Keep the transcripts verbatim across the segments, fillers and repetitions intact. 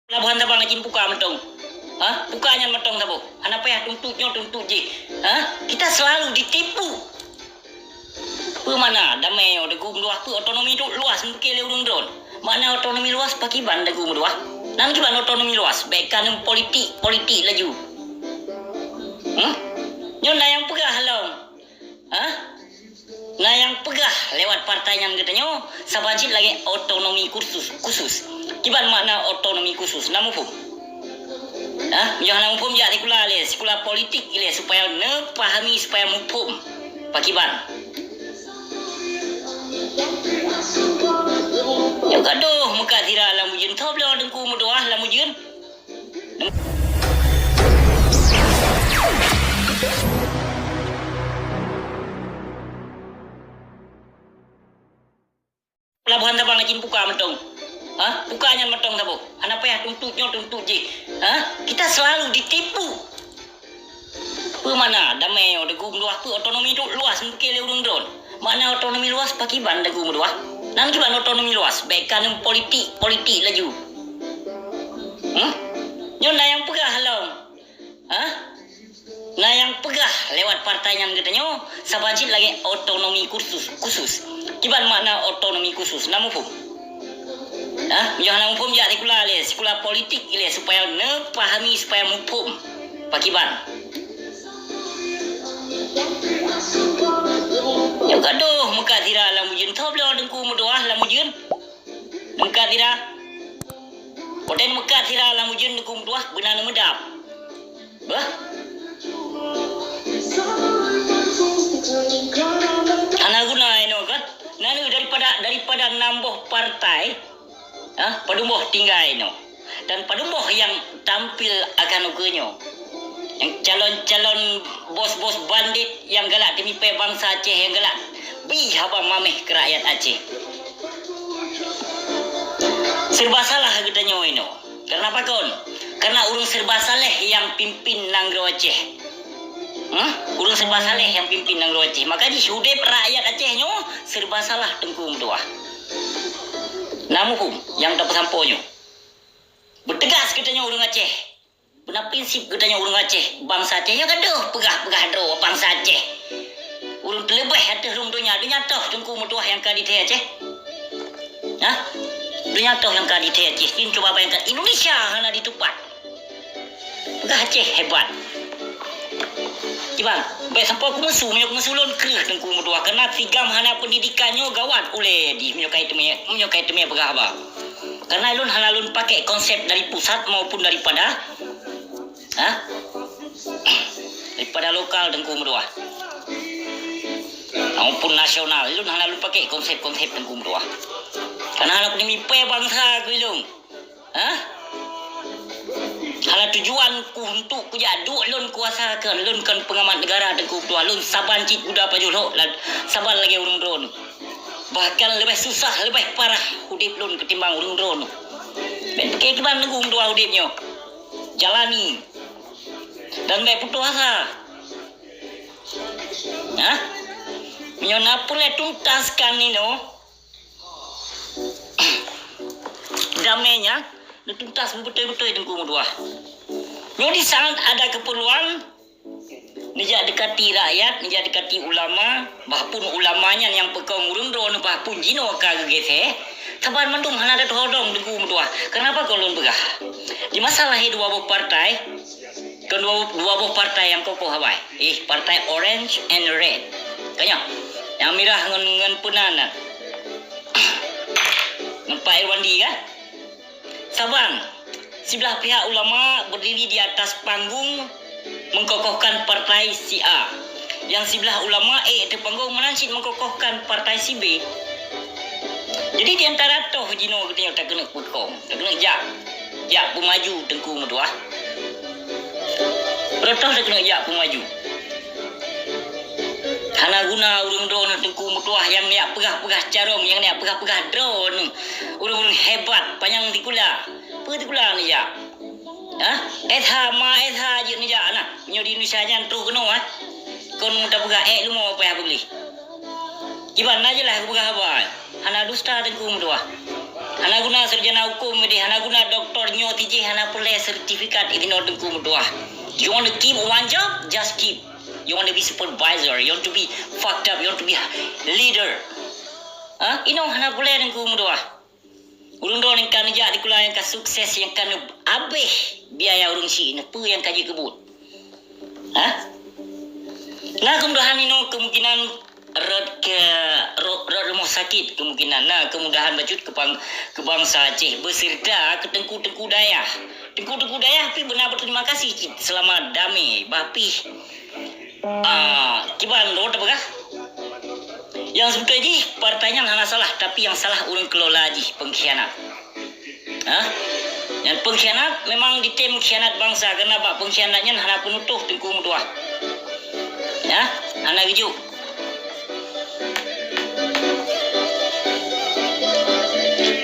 Pelabuhan Sabang Aceh buka mantong. Ha? Buka nyan mantong saboh. Hana payah tuntot nyoe, tuntot jih. Ha? Kita selalu ditipu. Peue makna damé nyoe, Teungku meutuah? Peue otonomi tu luas, mungken lé ureuëng droen. Makna otonomi luas pakiban, Teungku meutuah? Nan kiban otonomi luas, bék ka neupolitik, politik laju. Hmm? Nyoe na nyang peugah lom. Ha? Na nyang peugah lewat partai nyan geutanyoe, saban cit lagée otonomi kursus, khusus. Kiban makna otonomi khusus, na muphom? Ha? Meunyoe hana muphom, jak sikula lé, sikula politik ilée, supaya neupahami, supaya muphom. Pakiban. Nyoe gadoh meukat sira lam ujeuen, tho bloe Teungku meutuah lam ujeuen. Pelabuhan Sabang Aceh buka mantong. Ha? Buka nyan mantong saboh. Hana payah tuntot nyoe, tuntot jih. Ha? Kita selalu ditipu. Peue makna damé nyoe, Teungku meutuah? Peue otonomi tu luas, mungken lé ureuëng droen. Makna otonomi luas pakiban, Teungku meutuah? Nan kiban otonomi luas, bék ka neupolitik, politik laju. Hmm? Nyoe na nyang peugah lom. Ha? Na nyang peugah lewat partai nyan geutanyoe, saban cit lagée otonomi kursus, khusus. Kiban makna otonomi khusus, na muphom? Ha? Meunyoe hana muphom, jak sikula lé, sikula politik ilée, supaya neupahami, supaya muphom. Pakiban. Nyoe gadoh meukat sira lam ujeuen, tho bloe Teungku meutuah lam ujeuen. Meukat sira. Watée meukat sira lam ujeuen, Teungku meutuah, beuna neumeudab. Bah. Hana guna inoe kan? Nanu daripada, daripada nam boh partai, ah, padum boh tinggai inoe. Dan padum boh nyang tampil akan ukeue nyoe. Nyang calon-calon bos-bos bandit nyang galak teumipée bansa Aceh, nyang galak bri haba maméh keu rakyat Aceh. Serba salah geutanyoe inoe. Karena pakon? Karena ureuëng serba saléh nyang pimpin nanggroe Aceh. Hmm? Ureuëng serba saléh nyang pimpin nanggroe Aceh. Maka jih udeb rakyat Aceh nyoe serba salah, Teungku meutuah. Na muphom nyang tapeusampoe nyoe. Beuteugas geutanyoe ureuëng Aceh. Beuna prinsip geutanyoe ureuëng Aceh, bansa Aceh, nyoe gadoh peugah-peugah droe bansa Aceh. Ureuëng teuleubeh ateueh rhueng donya, donya toh Teungku meutuah nyang ka diteuh Aceh? Hah? Donya toh nyang ka diteuh Aceh, cit cuba bayangkan, Indonesia hana ditupat. Peugah Aceh hebat. Kiban, bék sampoe kumeusu, meunyoe kumeusu lôn kreueh Teungku meutuah, karena si GAM hana pendidikan nyoe gawat ulée jih meunyoe ka iteumé, meunyoe ka iteumé peugah haba. Karena lôn hana lôn pakai konsep dari pusat maupun daripada Ha? Daripada lokal Teungku meutuah. Maupun nasional, lôn hana lôn pakai konsep-konsep Teungku meutuah. Karena hana kunyoe mipée bansa keu lôn. Ha? Hana tujuan ku untuk kujak duek lôn kuasa keu lôn kon pengamat negara Teungku meutuah. Lôn saban cit guda pajoh lhok, saban lagée ureuëng droen. Bahkan leubeh susah, leubeh parah udeb lôn ketimbang ureuëng droen. Bék pike kiban Teungku meutuah udeb nyoe. Jalani. Dan bék putus asa. Nah, meunyoe na peureulée tuntaskan inoe, damé nyan neutuntas beubeutôi-beutôi Teungku meutuah. Nyoe di saat ada keperluan, neujak deukati rakyat, neujak deukati ulama, bahpun ulama nyan nyang peukong ureuëng droeneuh, bahpun jinoe ka geugeuseh, saban mandum hana teuhodong Teungku meutuah. Kenapa kon lôn peugah? Di masa lahé dua boh partai, kon dua, dua boh partai nyang kokoh awai. Eh, partai orange and red. Ka nyoe, nyang mirah ngon, ngon peunan nyan. Ngon Pak Irwandi kan? Saban, siblah pihak ulama berdiri di atas panggung mengkokohkan partai si A. Yang siblah ulama ék teuh panggung meunan cit mengkokohkan partai si B. Jadi di antara toh jinoe geutanyoe takeuneuk peukong, takeuneuk jak, jak peumaju Teungku meutuah. Rot toh takeuneuk jak peumaju. Hana guna ureuëng droeneuh Teungku meutuah nyang neujak peugah-peugah carông, nyang neujak peugah-peugah droeneuh. Ureuëng-ureuëng hebat, panyang sikula. Peue sikula neujak? Hah? S H, ma S H jeuet neujak na. Meunyoe di Indonesia nyan troh keunoe, eh. Kon tapeugah ék leumo payah beugleh. Kiban na jeulaih kupeugah haba, eh. Hana dusta Teungku meutuah. Hana guna sarjana hukum ideh, hana guna doktor nyoe tijih, hana peureulée sertifikat ideh nyoe Teungku meutuah. You want to keep one job, just keep. You want to be supervisor, you want to be fucked up, you want to be leader. Ha? Inoe hana peureulée Teungku meutuah. Ureuëng droe nyang ka neujak sikula nyang ka sukses, nyang ka neuabéh biaya ureuëng syiek, neupeue nyang ka jikeubut. Ha? Na keumudahan inoe kemungkinan rot ke ro-, rot rumoh sakit, kemungkinan na keumudahan bacut keu bang-, keu bansa Aceh beserta keu teungku-teungku dayah. Teungku-teungku dayah pih beuna berterima kasih cit selama damé, bah pih, ah, kiban lôn tapeugah. Nyang seubeutôi jih partai nyan hana salah, tapi nyang salah ureuëng keulola jih, pengkhianat. Hah? Nyan pengkhianat memang jitem khianat bansa, karena bak pengkhianat nyan hana peunutoh Teungku meutuah. Ya, hana geujok.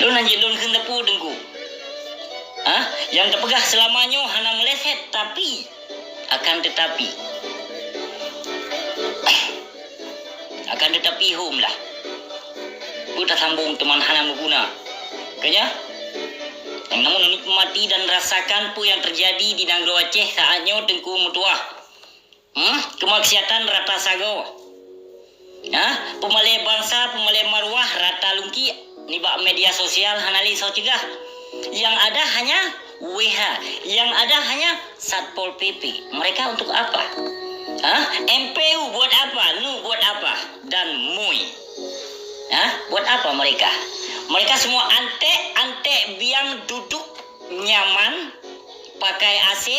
Lôn hanjeuet lôn kheun teupeu Teungku. Hah? Nyang tapeugah seulama nyoe hana meuleset, tapi, akan tetapi. Akan tetapi hom lah. Peue tasambong teuma hana meuguna. Keu nyan, nyang namun nikmati dan rasakan peue nyang teujadi di nanggroe Aceh saat nyoe Teungku meutuah. Hmm? Keumaksiatan rata sagoe. Ha? Peumalée bansa, peumalée maruah rata lungkiek nibak media sosial hana lé soe cegah. Yang ada hanya W H, yang ada hanya Satpol P P. Mereka untuk apa? Hah? M P U buat apa? Nu buat apa? Dan MUI. Hah? Buat apa mereka? Mereka semua antek-antek biang duduk nyaman, pakai A C,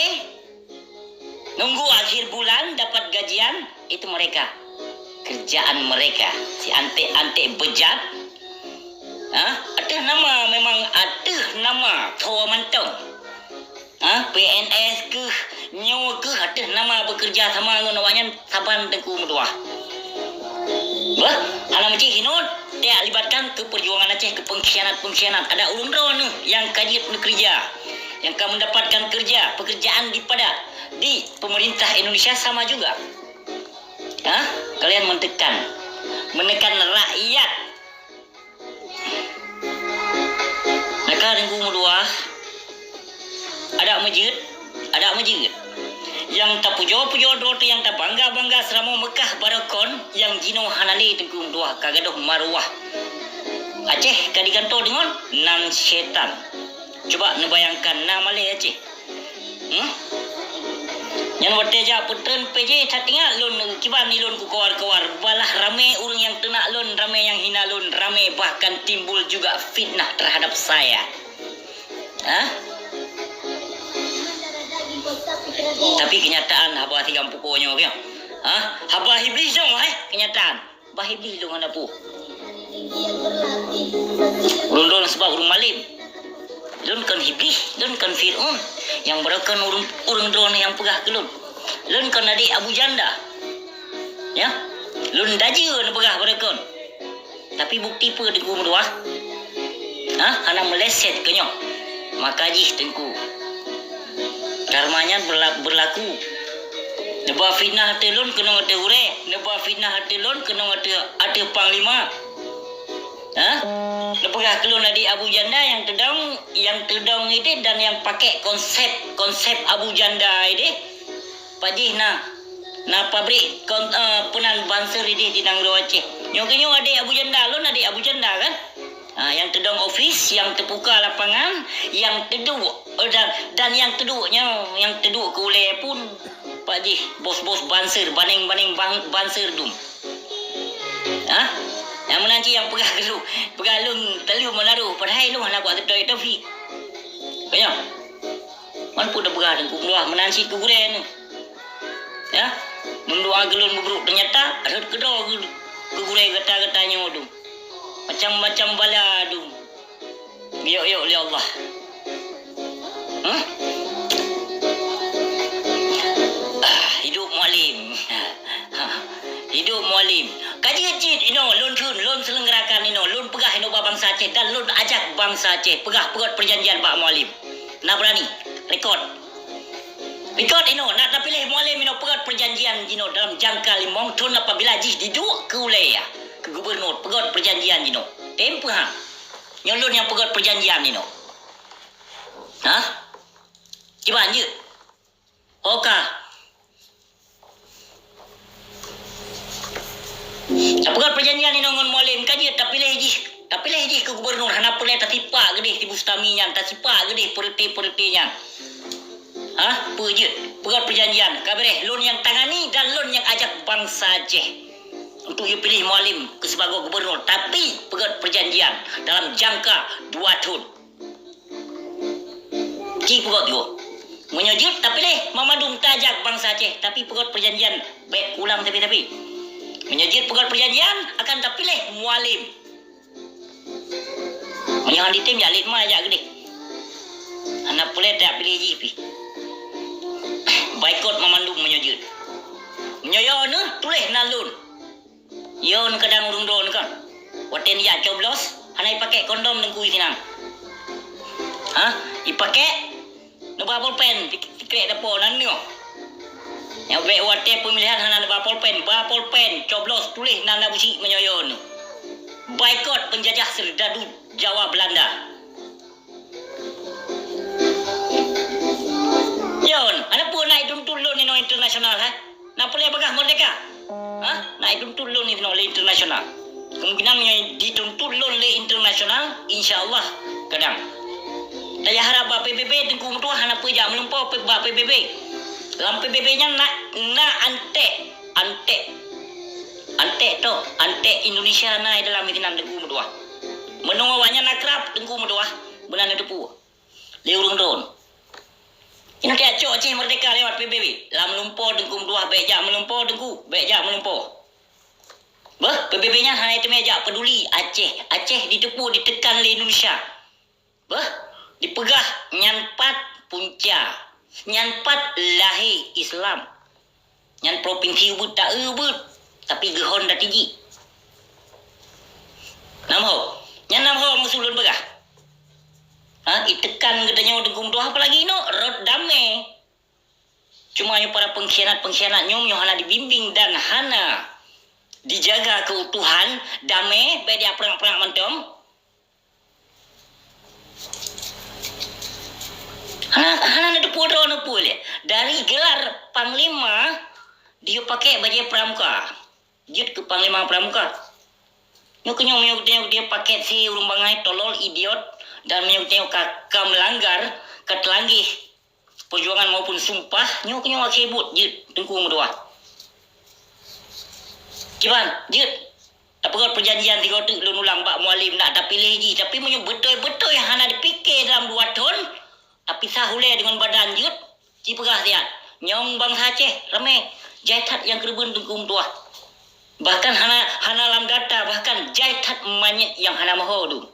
nunggu akhir bulan dapat gajian, itu mereka. Kerjaan mereka, si antek-antek bejat. Hah? Ateueh nama, memang ateueh nama tho mantong. Ha, P N S keuh, nyoe keuh ateueh nama bekerja sama ngon awaknyan saban Teungku meutuah. Bah, hana meucih hinon, tak libatkan keu perjuangan Aceh keu pengkhianat-pengkhianat. Ada ureuëng droe neuh nyang ka jeuet neukeureuja, nyang ka mendapatkan kerja, pekerjaan di pada, di pemerintah Indonesia sama juga. Ha? Kalian menekan, menekan rakyat. Naka Teungku meutuah, adak meujeuet, adak meujeuet. Nyang tapujoe-pujoe droe teuh, nyang tabangga-bangga seuramoe Meukah baroekon, nyang jinoe hana lé Teungku meutuah ka gadôh maruah. Aceh ka digantoe deungon nan syaitan. Cuba neubayangkan na malée Aceh. Hmm? Nyan watée jak peutreun P J that ingat lôn kiban ilôn kukawar-kawar, balah ramé ureuëng nyang teunak lôn, ramé nyang hina lôn, ramé bahkan timbul juga fitnah terhadap saya. Hah? Tapi kenyataan haba sigam pukoe nyoe, ya. Hah? Haba Iblih nyoe, eh, kenyataan. Bah Iblih lôn hana peue. Ulôn droe sabab ureuëng malém. Lôn kon Iblih, lôn kon Fir'aun nyang baroekon ureuëng, ureuëng droe nyang peugah keu lôn. Lôn kon adék Abu Janda. Ya? Lôn dajeue neupeugah baroekon. Tapi bukti peue Teungku meutuah? Hah? Hana meuleset keu nyoe. Maka jih Teungku. Karma nyan beurla-, beurlaku. Neuba fitnah ateueh lôn keunong ateueh gurée, neuba fitnah ateueh lôn keunong ateueh, ateueh panglima. Hah? Neupeugah keu lôn adék Abu Janda nyang teudong, nyang teudong ideh dan nyang pakai konsep, konsep Abu Janda ideh. Pajih na, na pabrik kon-, eh, peunan banser ideh di nanggroe Aceh. Nyoe keuh nyoe adék Abu Janda, lôn adék Abu Janda kan? Ah, nyang teudong ofis, nyang teupuka lapangan, nyang teuduek, eh, dan, dan nyang teuduek nyoe, nyang teuduek keu ulée pun, pajih bos-bos banser, baneng-baneng bang-, banser dum. Hah? Nyang meunan cit nyang peugah keu lôn, peugah lôn teuliu meularu, padahai lôn hana kuat seutôi Taufik. Keu nyoe. Man peue tapeugah Teungku meutuah meunan cit keu gurée neuh. Ya, meudoa keu lôn meubrok, teunyata rhot keudroe keu, keu gurée gata-gata nyoe dum. Macam-macam bala dum. Geuyok-yok lé Allah. Hah? Ah, hidup Mualem. Hidup Mualem. Ka jeuet cit inoe lôn kheun, lôn selenggarakan inoe, lôn peugah inoe bak bansa Aceh dan lôn ajak bansa Aceh peugah peugöt peujanjian bak Mualem. Na beurani, rekod. Rekod inoe, na tapiléh Mualem inoe peugöt peujanjian jinoe dalam jangka limong thon apabila jih jiduek keu ulée, keu gubernur, peugöt peujanjian jinoe. Tem peue han? Nyoe lôn nyang peugöt peujanjian inoe. Hah? Kiban jeuet? Oka. Tapeugöt peujanjian inoe ngon Mualem, ka jeuet tapiléh jih. Tapiléh jih keu gubernur, hana peureulée tasipak geudeh si Bustami nyan, tasipak geudeh peureuté-peureuté nyan. Hah? Peue jeuet? Peugöt peujanjian. Ka beureh, lôn nyang tangani dan lôn nyang ajak bansa Aceh untuk yue piléh Mualem keu sibagoe gubernur. Tapi, peugöt peujanjian dalam jangka dua thon. Ci peugöt yoh. Meunyoe jeuet tapiléh, mamandum tajak bansa Aceh, tapi peugöt peujanjian bék kulang tapi-tapi. Meunyoe jeuet peugöt peujanjian, akan tapiléh Mualem. Meunyoe han ditem, jak lét ma jak geudeh. Hana peureulée tapiléh jih pih. Baikot mamandum meunyoe jeuet. Meunyoe yo neuh, tuléh nan lôn. Yo, neukadang ureuëng droeneuh kan. Watée neujak coblos, hana ipakée kondom teungku sinan. Hah? Ipakée? Neuba polpen, sikrek dapo nan nyoe. Nyang bék watée peumilihan hana neuba polpen, ba polpen, coblos, tuléh nan na busi meunyoe yo neuh. Baikot peunjajah seurdadu Jawa Belanda. Yon, hana peue na ituntut lôn inoe internasional, ha? Na peureulée bagah merdeka? Ha? Na ituntut lôn inoe lé internasional. Kemungkinan meunyoe dituntut lôn lé internasional, insya Allah kadang. Tajak harab bak P B B, Teungku meutuah, hana peue jak meulumpoe pe-, bak P B B. Lam P B B nyan na, na antek, antek, antek toh, antek Indonesia na di dalam sinan, Teungku meutuah. Meunyoe awaknyan akrab, Teungku meutuah, meunan neuteupeue lé ureuëng droen. Inong tajak cok Aceh merdeka lewat P B B. Lam lumpoe Teungku meutuah, bék jak meulumpoe Teungku, bék jak meulumpoe. Beuh, P B B nyan hana teumé jak peduli Aceh. Aceh diteupeue, ditekan lé Indonesia. Beuh, dipeugah nyan pat punca, nyan pat lahé Islam. Nyan propinsi ubeut ta-eu ubeut, tapi geuhon datijik. Nam ho, nyan nam ho meusu lôn peugah. Ha, itekan geutanyoe Teungku meutuah, apalagi inoe rot damé. Cuma nyoe para pengkhianat-pengkhianat nyoe, nyoe hana dibimbing dan hana dijaga keutuhan damé, bék dipeurang-peurang mantong. Hana, hana neuteupeue droe neupue lé. Dari gelar panglima, dia pakai bajée pramuka. Jeuet keu panglima pramuka. Nyoe keuh nyoe, meunyoe geutanyoe dia pakai si ureuëng bangai, tolol, idiot, dan meunyoe geutanyoe ka, ka meulanggar, ka teulanggeh perjuangan maupun sumpah, nyoe keuh nyoe akhé buet jeuet Teungku meutuah. Kiban, jeuet. Tapeugöt peujanjian sigoe teuk lôn ulang bak Mualem, nak tapiléh jih, tapi meunyoe beutôi-beutôi hana dipike dalam dua thon, tapisah ulée deungon badan jeuet, ci peugah siat, nyang bansa Aceh ramé, jai that nyang keureubeuen Teungku meutuah. Bahkan hana, hana lam data, bahkan jai that manyét nyang hana meuho dum,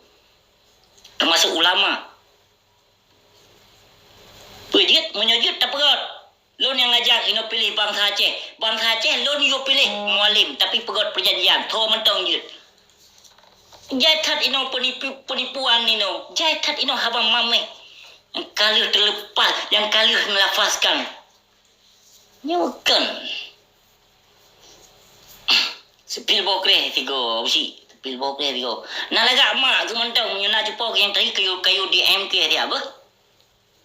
teumasok ulama. Peue jeuet, meunyoe jeuet tapeugöt. Lôn nyang ngajak inoe piléh bansa Aceh. Bansa Aceh lôn yue piléh Mualem, tapi peugöt peujanjian, tho mantong jeuet. Jai that inoe peunipu, peunipuan inoe. Jai that inoe haba maméh. Nyang ka lheueh teuleupah, nyang ka lheueh neulafazkan. Nyoe kon. Seupil boh kreh sigoe, Usi. Seupil boh kreh sigoe. Na lagak mak keuh mantong, meunyoe na cupo nyang tadi kayu, kayu di M K siat beuh.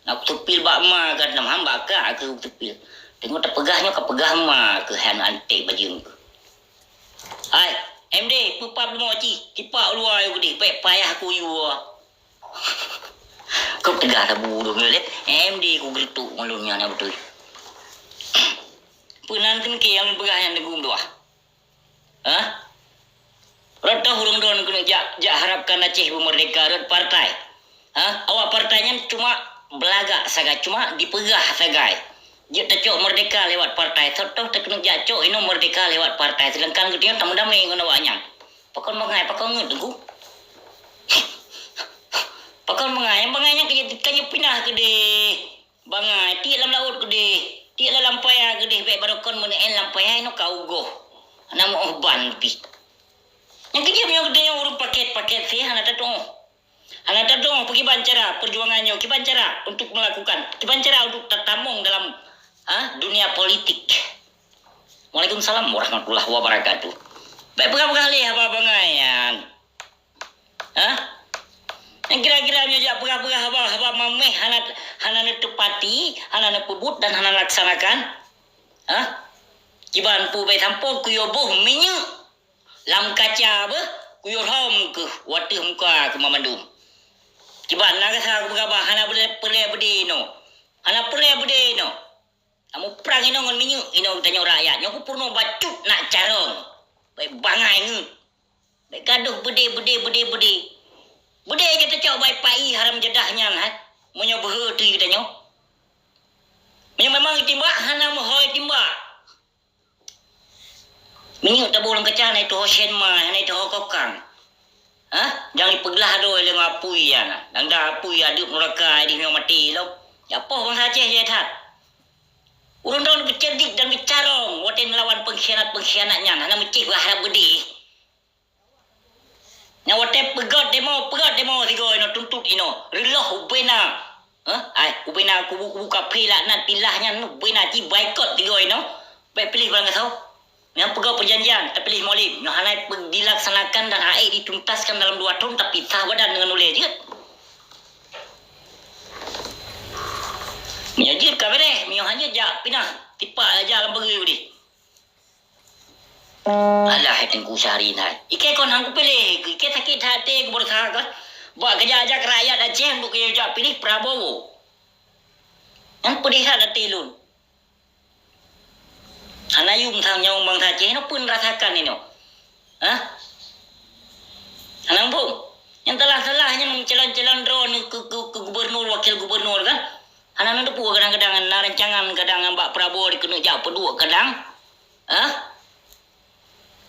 Nak teupil bak ma gata nam, hamba ka keu teupil. Teungoh tapeugah nyoe, kapeugah ma keu han antek bajeueng keu. Hai, M D, peue pap leumo ci, tipak u luwa ayue geudeh, bék payah keu yue. Keu teugah tabu dong lé, M D ku geuretuk ngon lôn nyan beutôi. Peue nan teungke nyang lôn peugah nyan Teungku meutuah? Hah? Rot toh ureuëng droen keuneuk jak, jak harapkan Aceh beumerdeka rot partai. Hah? Awak partai nyan cuma beulagak sagai, cuma dipeugah sagai. Jeuet tacok merdeka lewat partai, rot toh takeuneuk jak cok inoe merdeka lewat partai, seudangkan geutanyoe tameudamé ngon awak nyan. Pakon bangai, pakon ngeut Teungku? Pakon bangai, nyang bangai nyan ka jeuet, ka jeuet pinah keudeh. Bangai, tiek lam laôt keudeh, tiek lam paya keudeh, bék barokon meuneuen lam paya inoe ka ugoh. Hana meuoh ban pih. Nyang keujeuet meunyoe geutanyoe ureuëng paket-paket seh hana tatuoh. Hana tatuoh peukiban cara perjuangan nyoe, kiban cara untuk melakukan, kiban cara untuk tatamong dalam, ha, dunia politik. Waalaikumsalam warahmatullahi wabarakatuh. Bék peugah-peugah lé haba bangai nyan. Hah? Nyang kira-kira nyoe jak peugah-peugah haba-haba mameh hana, hana neuteupati, hana neupeubuet dan hana laksanakan. Hah? Kiban peue bèk sampoe kuyue boh minyeuk lam kaca beuh, kuyue rhom keuh u ateueh muka keuh mandum. Kiban na gata peugah bah hana peureulèe beudé inoe. Hana peureulèe beudé inoe. Tamuprang inoe ngon minyeuk inoe geutanyoe rakyat. Nyoe keuh peurunoe bacut nak carông. Bèk bangai ngeuet. Bèk gadoh beudé, beudé, beudé, beudé. Beudé jeuet tacok bak ipa i haram jadah nyan, hai. Meunyoe beuhe teuh geutanyoe. Meunyoe memang itimbak, hana meuhôi timbak. Minyeuk taboh lam kaca, hana ituho sien ma, hana ituho kokang. Hah? Jangan ipeuglah droe lé ngon apui nyan. Nang da apui adeueb nuraka, di nyoe maté lom. Ya poh bansa Aceh jai that. Ureueng droe beucerdik dan beucarông watèe neulawan pengkhianat-pengkhianat nyan, hana meucih beuharap beudé. Nyan watèe peugöt demo, peugöt demo sigoe inoe, tuntut inoe. Reuloh ubena. Hah? Ai, ubena kubu-kubu kafé laknat tilah nyan, ubena ci baikot sigoe inoe. Bèk piléh barang gasoe. Nyang peugöt peujanjian, tapiléh Mualim. Nyoe hana dilaksanakan dan hana dituntaskan dalam dua thon, tapi sah badan deungon ulèe jeuet. Meunyoe jeuet ka bèrèh, meunyoe hana jeuet jak pinah. Tipak jak lam pageue udeh. Alah, hai Teungku Syahrini hai. Ikei kon han kupiléh, ikei sakét até kubeurusaha kon. Bak keujak-jak rakyat Aceh, bak keujak piléh Prabowo. Nyan peudeh that até lôn. Hana yum sang nyawöng bansa Aceh, nyoe peue neurasakan inoe? Hah? Hana muphom? Nyang salah-salah nyan calon-calon droeneuh keu, keu, keu gubernur, wakil gubernur kan? Hana neuteupeue kadang-kadang na rancangan kadang bak Prabowo dikeuneuk jak peuduek kadang. Hah?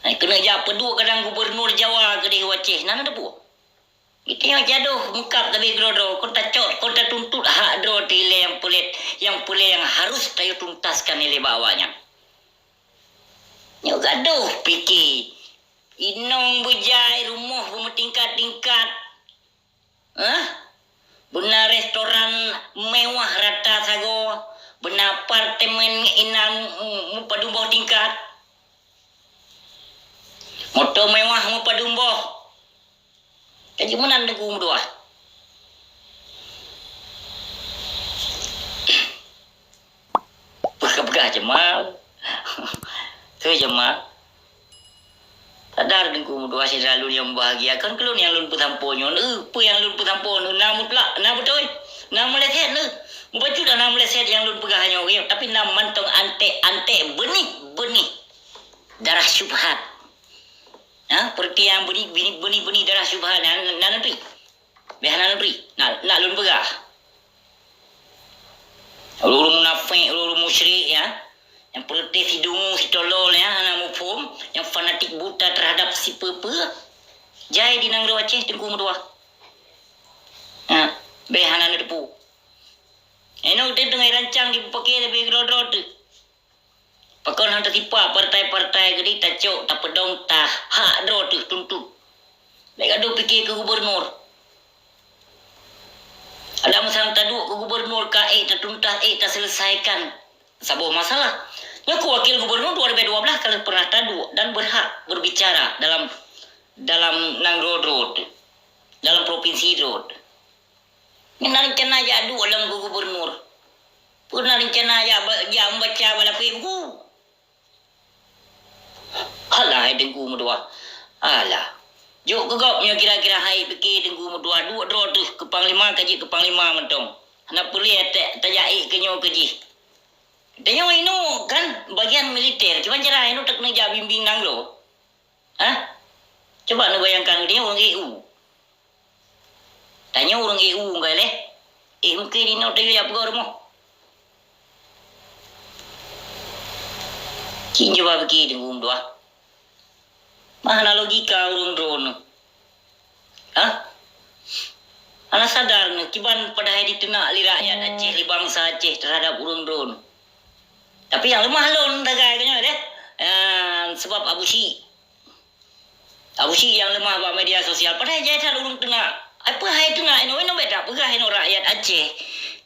Keuneuk jak peuduek kadang gubernur Jawa keudeh u Aceh, na neuteupeue? Geutanyoe gadoh meukab leubeh keudroe-droe, kon tacok, kon tatuntut hak droe teuh ilèe nyang peureulèe, nyang peureulèe nyang harus tayue tuntaskan ilèe bak awaknyan. Nyoe gadoh pike, inong beujai, rumoh beumeutingkat-tingkat. Hah? Beuna restoran mewah rata sagoe, beuna apartemen inan meupadum boh tingkat. Moto mewah meupadum boh. Ka jimeunan Teungku meutuah. Peugah-peugah Jamal. Keu Jamal. Sadar Teungku meutuah syedara lôn nyang mubahgia. Kon keu lôn nyang lôn peusampoe nyoe. Eh, peue nyang lôn peusampoe nyoe na mutlak, na beutôi, na meuleset nyoe. Mubacut na meuleset nyang lôn peugah nyoe, tapi na mantong antek-antek beunih-beunih darah syubhat. Ha, peureuti nyang beunih, beunih, beunih, beunih darah syubhat nyan, na, na, na, na, Bèk hana neubri, nak, nak lôn peugah. Ureueng-ureueng munafék, ureueng-ureueng musyrik, ya. Nyang peureuté sidungu sitolol, ya, hana muphom, nyang fanatik buta terhadap sipeue-peue, jai di nanggroe Aceh Teungku meutuah. Ha, bèk hana neuteupeue. Inoe teuh teungoh rancang jipeupaké leubeh keudroe-droe teuh. Pakon han tasipak partai-partai keudeh tacok, tapeudong, tah hak droe teuh tuntut. Bèk gadoh pike keu gubernur. Adak meusang taduek keu gubernur ka ék tatuntas, ék taseuleusaikon saboh masalah. Nyoe keu wakil gubernur dua ribu dua belas ka lheueh pernah taduek dan berhak berbicara dalam, dalam nanggroe droe teuh, dalam propinsi droe teuh. Nyan na rencana jak duek lom keu gubernur. Peue na rencana jak ba-, jak meubaca bak lapék buku? Alah, hai Teungku meutuah. Alah. Jok keu gob nyoe kira-kira hai pike Teungku meutuah. Duek droe teuh keu panglima ka jeuet keu panglima mantong. Hana peureulèe ta-, tajak ék keu nyoe keu jih. Tanyoe inoe kan bagian militer. Kiban cara inoe takeuneuk jak bimbing nanggroe. Hah? Cuba neubayangkan, geutanyoe ureueng E U. Tanyoe ureueng E U, ka lheueh. Eh, mungken inoe tayue jak peugah rumoh. Cit cuba pike Teungku meutuah. Bah hana logika ureueng droeneuh. Hah? Hana sadar neuh, kiban padahai diteunak lé rakyat Aceh, lé bansa Aceh terhadap ureueng droeneuh. Tapi nyang leumah lôn sagai keu nyoe deh. Ah, sebab Abu Syik. Abu Syik nyang leumah bak media sosial. Padahai jai that ureueng teunak. Ai peue hai teunak inoe, inoe bèk tapeugah inoe rakyat Aceh.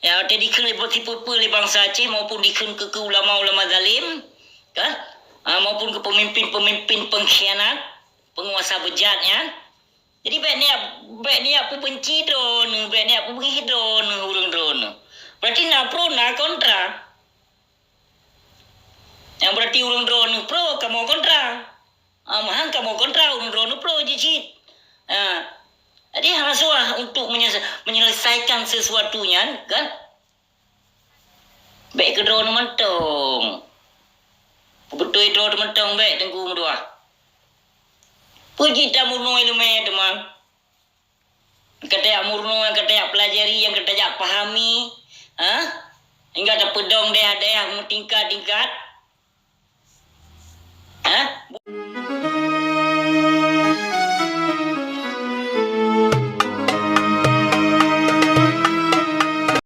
Ya, watèe dikheun lé sipeue-peue lé bansa Aceh maupun dikheun keu, keu ulama-ulama zalim, kan? Ah, maupun keu pemimpin-pemimpin pengkhianat, penguasa bejat nyan. Jadi bèk niat, bèk niat peubenci droeneuh, bèk niat peubri droeneuh ureueng droeneuh. Berarti na pro na kontra. Nyang berarti ureueng droeneuh pro kamoe kontra. Ah, meuhan kamoe kontra, ureueng droeneuh pro jih cit. Ah. Jadi hana suah untuk menyes-, menyelesaikan sesuatu nyan, kan? Bèk keu droeneuh mantong. Peubeutôi droeneuh mantong bèk Teungku meutuah. Peue jih tameurunoe ileumèe teuma? Ka tajak meurunoe, ka tajak peulajari, nyang ka tajak pahami, ha? Hingga tapeudong dayah-dayah meutingkat-tingkat. Ha?